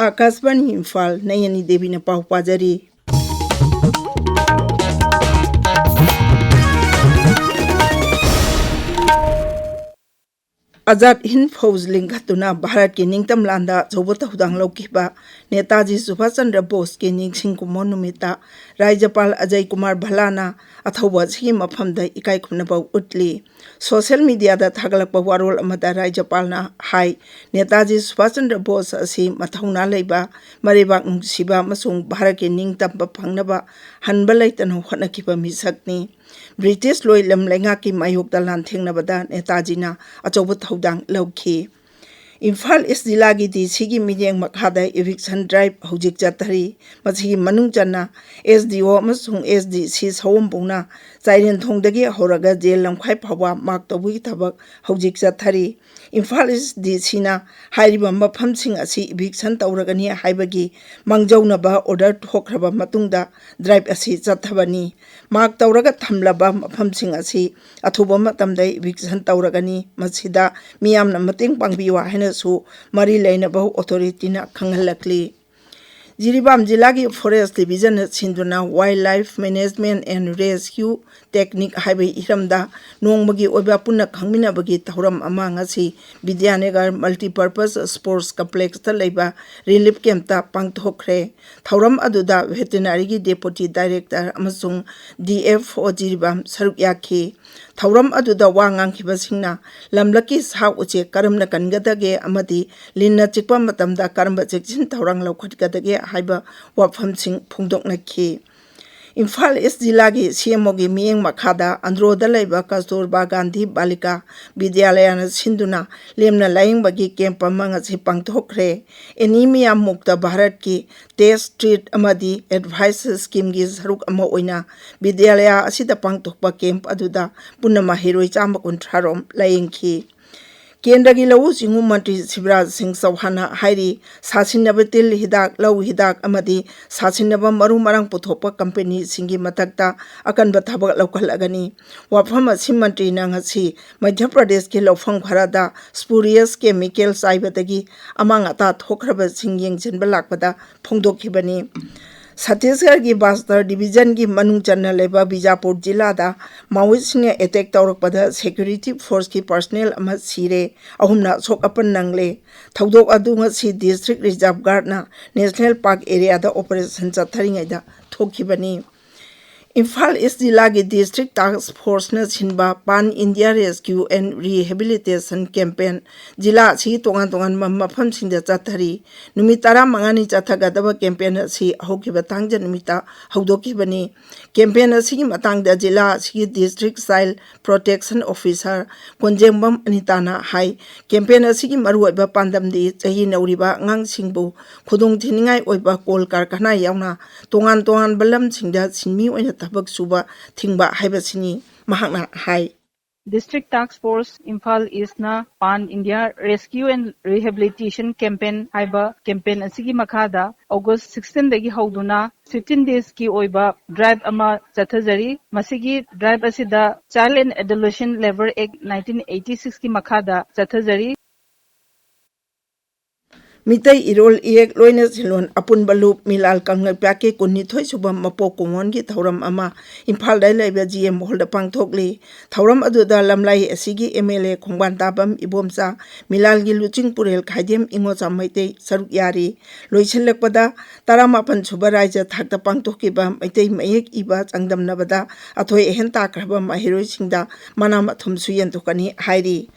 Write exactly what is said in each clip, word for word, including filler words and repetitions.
ꯑꯥꯀꯥꯁꯕꯥꯅꯤ ꯏꯝꯐꯥꯜ, ꯅꯌꯅꯤ ꯗꯦꯕꯤꯅ ꯄꯥꯎ ꯄꯥꯖꯔꯤ꯫ ꯑꯖꯥꯗ ꯍꯤꯟꯗ ꯐꯧꯖ ꯂꯤꯡꯈꯠꯇꯨꯅ ꯚꯥꯔꯠꯀꯤ ꯅꯤꯡꯇꯝ ꯂꯥꯟꯗ ꯑꯆꯧꯕ ꯊꯧꯗꯥꯡ ꯂꯧꯈꯤꯕ ꯅꯦꯇꯥꯖꯤ ꯁꯨꯚꯥꯁ ꯆꯟꯗ꯭ꯔ ꯕꯣꯁꯀꯤ ꯅꯤꯡꯁꯤꯡ ꯀꯨꯝꯑꯣꯟ ꯅꯨꯃꯤꯠꯇ ꯔꯥꯖ꯭ꯌꯄꯥꯜ ꯑꯖꯌ ꯀꯨꯃꯥꯔ ꯚꯜꯂꯥꯅ ꯑꯊꯧꯕ ꯑꯁꯤꯒꯤ ꯃꯐꯝꯗ ꯏꯀꯥꯏ ꯈꯨꯝꯅꯕ ꯎꯠꯂꯤ꯫ ꯁꯣꯁꯤꯌꯦꯜ ꯃꯤꯗꯤꯌꯥꯗ ꯊꯥꯒꯠꯂꯛꯄ ꯋꯥꯔꯣꯜ ꯑꯃꯗ ꯔꯥꯖ꯭ꯌꯄꯥꯜꯅ ꯍꯥꯏ, ꯅꯦꯇꯥꯖꯤ ꯁꯨꯚꯥꯁ ꯆꯟꯗ꯭ꯔ ꯕꯣꯁ ꯑꯁꯤ ꯃꯊꯧꯅꯥ ꯂꯩꯕ, ꯃꯔꯩꯕꯥꯛ ꯅꯨꯡꯁꯤꯕ ꯑꯃꯁꯨꯡ ꯚꯥꯔꯠꯀꯤ ꯅꯤꯡꯇꯝꯕ ꯐꯪꯅꯕ ꯍꯟꯕ ꯂꯩꯇꯅ ꯍꯣꯠꯅꯈꯤꯕ ꯃꯤꯁꯛꯅꯤ꯫ ꯕ꯭ꯔꯤꯇꯤꯁ ꯂꯣꯏꯂꯝ ꯂꯩꯉꯥꯛꯀꯤ ꯃꯥꯌꯣꯛꯇ ꯂꯥꯟꯊꯦꯡꯅꯕꯗ ꯅꯦꯇꯥꯖꯤꯅ ꯑꯆꯧꯕ ꯊꯧꯗꯥꯡ ꯂꯧꯈꯤ꯫ ꯏꯝꯐꯥꯜ ꯏꯁ ꯖꯤꯂꯥꯒꯤ ꯗꯤ ꯁꯤꯒꯤ ꯃꯤꯠꯌꯦꯡ ꯃꯈꯥꯗ ꯏꯚꯤꯛꯁꯟ ꯗ꯭ꯔꯥꯏꯚ ꯍꯧꯖꯤꯛ ꯆꯠꯊꯔꯤ꯫ ꯃꯁꯤꯒꯤ ꯃꯅꯨꯡ ꯆꯟꯅ ꯑꯦꯁ ꯗꯤ ꯑꯣ ꯑꯃꯁꯨꯡ ꯑꯦꯁ ꯗꯤ ꯁꯤ ꯁꯑꯣꯝꯕꯨꯡꯅ ꯆꯥꯏꯔꯦꯟꯊꯣꯡꯗꯒꯤ ꯍꯧꯔꯒ ꯖꯦꯜ ꯂꯝꯈꯥꯏ ꯐꯥꯎꯕ ꯃꯥꯔꯛ ꯇꯧꯕꯒꯤ ꯊꯕꯛ ꯍꯧꯖꯤꯛ ꯆꯠꯊꯔꯤ꯫ ꯏꯝꯐꯥꯜ ꯏꯁ ꯗꯤ ꯁꯤꯅ ꯍꯥꯏꯔꯤꯕ ꯃꯐꯝꯁꯤꯡ ꯑꯁꯤ ꯏꯚꯤꯛꯁꯟ ꯇꯧꯔꯒꯅꯤ ꯍꯥꯏꯕꯒꯤ ꯃꯥꯡꯖꯧꯅꯕ ꯑꯣꯔꯗꯔ ꯊꯣꯛꯈ꯭ꯔꯕ ꯃꯇꯨꯡꯗ ꯗ꯭ꯔꯥꯏꯚ ꯑꯁꯤ ꯆꯠꯊꯕꯅꯤ꯫ ꯃꯥꯔꯛ ꯇꯧꯔꯒ ꯊꯝꯂꯕ ꯃꯐꯝꯁꯤꯡ ꯑꯁꯤ ꯑꯊꯨꯕ ꯃꯇꯝꯗ ꯏꯚꯤꯛꯁꯟ ꯇꯧꯔꯒꯅꯤ꯫ ꯃꯁꯤꯗ ꯃꯤꯌꯥꯝꯅ ꯃꯇꯦꯡ ꯄꯥꯡꯕꯤꯌꯨ ꯍꯥꯏꯅꯁꯨ ꯃꯔꯤ ꯂꯩꯅꯕ ꯑꯣꯊꯣꯔꯤꯇꯤꯅ ꯈꯪꯍꯜꯂꯛꯂꯤ꯫ ꯖꯤꯔꯤꯕꯥꯝ ꯖꯤꯂꯥꯒꯤ ꯐꯣꯔꯦꯁ ꯗꯤꯕꯤꯖꯟꯅ ꯁꯤꯟꯗꯨꯅ wildlife management and rescue technique ꯍꯥꯏꯕ ꯍꯤꯔꯝꯗ ꯅꯣꯡꯃꯒꯤ ꯑꯣꯏꯕ ꯄꯨꯟꯅ ꯈꯪꯃꯤꯟꯅꯕꯒꯤ ꯊꯧꯔꯝ ꯑꯃ ꯉꯁꯤ ꯕꯤꯗ꯭ꯌꯥꯅꯒꯔ ꯃꯜꯇꯤꯄꯔꯄꯁ ꯁ꯭ꯄꯣꯔꯠꯁ ꯀꯝꯄ꯭ꯂꯦꯛꯁꯇ ꯂꯩꯕ ꯔꯤꯂꯤꯐ ꯀꯦꯝꯞꯇ ꯄꯥꯡꯊꯣꯛꯈ꯭ꯔꯦ꯫ ꯊꯧꯔꯝ ꯑꯗꯨꯗ ꯚꯦꯇꯦꯅꯔꯤꯒꯤ ꯗꯦꯄꯨꯇꯤ ꯗꯥꯏꯔꯦꯛꯇꯔ ꯑꯃꯁꯨꯡ ꯗꯤ ꯑꯦꯐ ꯑꯣ ꯖꯤꯔꯤꯕꯥꯝ ꯁꯔꯨꯛ ꯌꯥꯈꯤ꯫ ꯊꯧꯔꯝ ꯑꯗꯨꯗ ꯋꯥ ꯉꯥꯡꯈꯤꯕꯁꯤꯡꯅ ꯂꯝꯂꯛꯀꯤ ꯁꯥ ꯎꯆꯦꯛ ꯀꯔꯝꯅ ꯀꯟꯒꯗꯒꯦ ꯑꯃꯗꯤ ꯂꯤꯟꯅ ꯆꯤꯛꯄ ꯃꯇꯝꯗ ꯀꯔꯝꯕ ꯆꯦꯛꯁꯤꯟ ꯊꯧꯔꯥꯡ ꯂꯧꯈꯠꯀꯗꯒꯦ ꯍꯥꯏꯕ ꯋꯥꯐꯝꯁꯤꯡ ꯐꯣꯡꯗꯣꯛꯅꯈꯤ꯫ ꯏꯝꯐꯥꯜ ꯏꯁ ꯖꯤꯂꯥꯒꯤ ꯁꯤ ꯑꯦꯝ ꯑꯣꯒꯤ ꯃꯤꯠꯌꯦꯡ ꯃꯈꯥꯗ ꯑꯟꯗ꯭ꯔꯣꯗ ꯂꯩꯕ ꯀꯁꯇꯨꯔꯕꯥ ꯒꯥꯟꯙꯤ ꯕꯥꯂꯤꯀꯥ ꯕꯤꯗ꯭ꯌꯥꯂꯌꯅ ꯁꯤꯟꯗꯨꯅ ꯂꯦꯝꯅ ꯂꯥꯌꯦꯡꯕꯒꯤ ꯀꯦꯝꯞ ꯑꯃ ꯉꯁꯤ ꯄꯥꯡꯊꯣꯛꯈ꯭ꯔꯦ꯫ ꯑꯦꯅꯤꯃꯤꯌꯥ ꯃꯨꯛꯇ ꯚꯥꯔꯠꯀꯤ ꯇꯦꯁ, ꯇ꯭ꯔꯤꯠ ꯑꯃꯗꯤ ꯑꯦꯗꯚꯥꯏꯁ ꯁ꯭ꯀꯤꯝꯒꯤ ꯁꯔꯨꯛ ꯑꯃ ꯑꯣꯏꯅ ꯕꯤꯗ꯭ꯌꯥꯂꯌ ꯑꯁꯤꯗ ꯄꯥꯡꯊꯣꯛꯄ ꯀꯦꯝꯞ ꯑꯗꯨꯗ ꯄꯨꯟꯅ ꯃꯍꯩꯔꯣꯏ ꯆꯥꯝꯃ ꯀꯨꯟꯊ꯭ꯔꯥ ꯔꯣꯝ ꯂꯥꯌꯦꯡꯈꯤ꯫ ꯀꯦꯟꯗ꯭ꯔꯒꯤ ꯂꯧꯎ ꯁꯤꯡꯎ ꯃꯟꯇ꯭ꯔꯤ ꯁꯤꯕꯔꯥꯖ ꯁꯤꯡ ꯆꯧꯍꯥꯟꯅ ꯍꯥꯏꯔꯤ, ꯁꯥꯁꯤꯟꯅꯕ ꯇꯤꯜ ꯍꯤꯗꯥꯛ, ꯂꯧ ꯍꯤꯗꯥꯛ ꯑꯃꯗꯤ ꯁꯥꯁꯤꯟꯅꯕ ꯃꯔꯨ ꯃꯔꯥꯡ ꯄꯨꯊꯣꯛꯄ ꯀꯝꯄꯦꯅꯤꯁꯤꯡꯒꯤ ꯃꯊꯛꯇ ꯑꯀꯟꯕ ꯊꯕꯛ ꯂꯧꯈꯠꯂꯒꯅꯤ꯫ ꯋꯥꯐꯝ ꯑꯁꯤ ꯃꯟꯇ꯭ꯔꯤꯅ ꯉꯁꯤ ꯃꯙ꯭ꯌ ꯄ꯭ꯔꯗꯦꯁꯀꯤ ꯂꯧꯐꯝ ꯈꯔꯗ spurious chemical ꯆꯥꯏꯕꯗꯒꯤ ꯑꯃꯥꯡ ꯑꯇꯥ ꯊꯣꯛꯈ꯭ꯔꯕꯁꯤꯡ ꯌꯦꯡꯁꯤꯟꯕ ꯂꯥꯛꯄꯗ ꯐꯣꯡꯗꯣꯛꯈꯤꯕꯅꯤ꯫ ꯁꯠꯇꯤꯁꯒꯔꯒꯤ ꯕꯁꯇꯔ ꯗꯤꯕꯤꯖꯟꯒꯤ ꯃꯅꯨꯡ ꯆꯟꯅ ꯂꯩꯕ ꯕꯤꯖꯥꯄꯨꯔ ꯖꯤꯂꯥꯗ ꯃꯥꯑꯣꯏꯁꯤꯡꯅ attack ꯇꯧꯔꯛꯄꯗ security forceꯀꯤ personnel ꯑꯃ ꯁꯤꯔꯦ, ꯑꯍꯨꯝꯅ ꯑꯁꯣꯛ ꯑꯄꯟ ꯅꯪꯂꯦ꯫ ꯊꯧꯗꯣꯛ ꯑꯗꯨ ꯉꯁꯤ District Reserve Guardꯅ National Park areaꯗ operation ꯆꯠꯊꯔꯤꯉꯩꯗ ꯊꯣꯛꯈꯤꯕꯅꯤ꯫ Imphal East ꯖꯤꯂꯥꯒꯤ District Task Forceꯅ ꯁꯤꯟꯕ Pan India Rescue and Rehabilitation Campaign ꯖꯤꯂꯥ ꯑꯁꯤꯒꯤ ꯇꯣꯉꯥꯟ ꯇꯣꯉꯥꯟꯕ ꯃꯐꯝꯁꯤꯡꯗ ꯆꯠꯊꯔꯤ꯫ ꯅꯨꯃꯤꯠ ꯇꯔꯥꯃꯉꯥꯅꯤ ꯆꯠꯊꯒꯗꯕ campaign ꯑꯁꯤ ꯍꯧꯈꯤꯕ ꯊꯥꯡꯖ ꯅꯨꯃꯤꯠꯇ ꯍꯧꯗꯣꯛꯈꯤꯕꯅꯤ꯫ Campaign ꯑꯁꯤꯒꯤ ꯃꯇꯥꯡꯗ ꯖꯤꯂꯥ ꯑꯁꯤꯒꯤ District Child Protection Officer ꯀꯣꯟꯖꯦꯡꯕꯝ ꯑꯅꯤꯇꯥꯅ ꯍꯥꯏ, campaign ꯑꯁꯤꯒꯤ ꯃꯔꯨꯑꯣꯏꯕ ꯄꯥꯟꯗꯝꯗꯤ ꯆꯍꯤ ꯅꯧꯔꯤꯕ ꯑꯉꯥꯡꯁꯤꯡꯕꯨ ꯈꯨꯗꯣꯡꯊꯤꯅꯤꯡꯉꯥꯏ ꯑꯣꯏꯕ ꯀꯣꯜ ꯀꯔꯈꯅꯥ ꯌꯥꯎꯅ ꯇꯣꯉꯥꯟ ꯇꯣꯉꯥꯟꯕ ꯂꯝꯁꯤꯡꯗ ꯁꯤꯟꯃꯤ ꯑꯣꯏꯅ ꯊꯕꯛ ꯁꯨꯕ ꯊꯤꯡꯕ ꯍꯥꯏꯕꯁꯤꯅꯤ꯫ ꯃꯍꯥꯛꯅ ꯍꯥꯏ꯫ District Task Force Imphal Eastꯅ Pan India Rescue and Rehabilitation Campaign ꯍꯥꯏꯕ campaign ꯑꯁꯤꯒꯤ ꯃꯈꯥꯗ August sixteenꯗꯒꯤ ꯍꯧꯗꯨꯅ fifteen daysꯀꯤ ꯑꯣꯏꯕ drive ꯑꯃ ꯆꯠꯊꯖꯔꯤ꯫ ꯃꯁꯤꯒꯤ drive ꯑꯁꯤꯗ Child and Adolescent Labour Act nineteen eighty sixꯀꯤ ꯃꯈꯥꯗ ꯆꯠꯊꯖꯔꯤ꯫ ꯃꯤꯇꯩ ꯏꯔꯣꯜ ꯏꯌꯦꯛ ꯂꯣꯏꯅ ꯁꯤꯟꯂꯣꯟ ꯑꯄꯨꯟꯕ ꯂꯨꯞ ꯃꯤꯂꯥꯜ ꯀꯪꯂꯩꯄꯥꯛꯀꯤ ꯀꯨꯟꯅꯤꯊꯣꯏ ꯁꯨꯕ ꯃꯄꯣꯛ ꯀꯨꯝꯑꯣꯟꯒꯤ ꯊꯧꯔꯝ ꯑꯃ ꯏꯝꯐꯥꯜꯗ ꯂꯩꯕ G M Hallꯗ ꯄꯥꯡꯊꯣꯛꯂꯤ꯫ ꯊꯧꯔꯝ ꯑꯗꯨꯗ ꯂꯝꯂꯥꯏ ꯑꯁꯤꯒꯤ M L A ꯈꯣꯡꯕꯥꯟ ꯇꯥꯕꯝ ꯏꯕꯣꯝꯆꯥ, ꯃꯤꯂꯥꯜꯒꯤ ꯂꯨꯆꯤꯡ ꯄꯨꯔꯦꯜ ꯈꯥꯏꯗꯦꯝ ꯏꯉꯣꯆꯥ ꯃꯩꯇꯩ ꯁꯔꯨꯛ ꯌꯥꯔꯤ꯫ ꯂꯣꯏꯁꯤꯜꯂꯛꯄꯗ ꯇꯔꯥꯃꯥꯄꯟ ꯁꯨꯕ ꯔꯥꯏꯖ ꯊꯥꯛꯇ ꯄꯥꯡꯊꯣꯛꯈꯤꯕ ꯃꯩꯇꯩ ꯃꯌꯦꯛ ꯏꯕ ꯆꯥꯡꯗꯝꯅꯕꯗ ꯑꯊꯣꯏ ꯑꯍꯦꯟ ꯇꯥꯈ꯭ꯔꯕ ꯃꯍꯩꯔꯣꯏꯁꯤꯡꯗ ꯃꯅꯥ ꯃꯊꯨꯝꯁꯨ ꯌꯦꯟꯊꯣꯛꯀꯅꯤ ꯍꯥꯏꯔꯤ꯫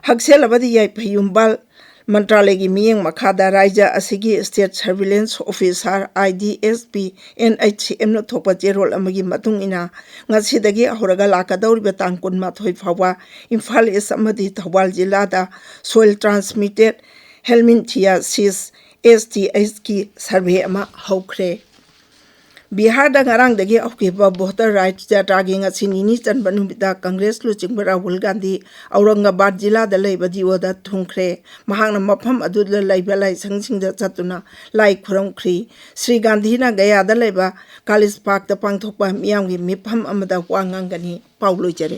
ꯍꯛꯁꯦꯜ ꯑꯃꯗꯤ ꯌꯥꯏꯐ ꯌꯨꯝꯕꯥꯜ ꯃꯟꯇ꯭ꯔꯥꯂꯌꯒꯤ ꯃꯤꯠꯌꯦꯡ ꯃꯈꯥꯗ ꯔꯥꯏꯖ ꯑꯁꯤꯒꯤ State Surveillance Officer, I D S P, N H C Mꯅ ꯊꯣꯛꯄ ꯆꯦꯔꯣꯜ ꯑꯃꯒꯤ ꯃꯇꯨꯡ ꯏꯟꯅ, ꯉꯁꯤꯗꯒꯤ ꯍꯧꯔꯒ ꯂꯥꯛꯀꯗꯧꯔꯤꯕ ꯇꯥꯡ ꯀꯨꯟꯃꯥꯊꯣꯏ ꯐꯥꯎꯕ ꯏꯝꯐꯥꯜ East ꯑꯃꯗꯤ ꯊꯧꯕꯥꯜ ꯖꯤꯂꯥꯗ Soil Transmitted Helminthiasis, S T Hꯀꯤ survey ꯑꯃ ꯍꯧꯈ꯭ꯔꯦ꯫ ꯕꯤꯍꯥꯔꯗ ꯉꯔꯥꯡꯗꯒꯤ ꯍꯧꯈꯤꯕ ꯚꯣꯇꯔ ꯔꯥꯏꯠꯁ ꯖꯥꯇ꯭ꯔꯥꯒꯤ ꯉꯁꯤ ꯅꯤꯅꯤ ꯆꯟꯕ ꯅꯨꯃꯤꯠꯇ ꯀꯪꯒ꯭ꯔꯦꯁ ꯂꯨꯆꯤꯡꯕ ꯔꯥꯍꯨꯜ ꯒꯥꯟꯙꯤ ꯑꯧꯔꯪꯒꯥꯕꯥꯗ ꯖꯤꯂꯥꯗ ꯂꯩꯕ ꯗꯤꯑꯣꯗ ꯊꯨꯡꯈ꯭ꯔꯦ꯫ ꯃꯍꯥꯛꯅ ꯃꯐꯝ ꯑꯗꯨꯗ ꯂꯩꯕ ꯂꯥꯏꯁꯪꯁꯤꯡꯗ ꯆꯠꯇꯨꯅ ꯂꯥꯏ ꯈꯨꯔꯨꯝꯈ꯭ꯔꯤ꯫ ꯁ꯭ꯔꯤ ꯒꯥꯟꯙꯤꯅ ꯒꯌꯥꯗ ꯂꯩꯕ ꯀꯥꯂꯤꯁ ꯄꯥꯔꯛꯇ ꯄꯥꯡꯊꯣꯛꯄ ꯃꯤꯌꯥꯝꯒꯤ ꯃꯤꯐꯝ ꯑꯃꯗ ꯋꯥ ꯉꯥꯡꯒꯅꯤ꯫ ꯄꯥꯎ ꯂꯣꯏꯖꯔꯦ꯫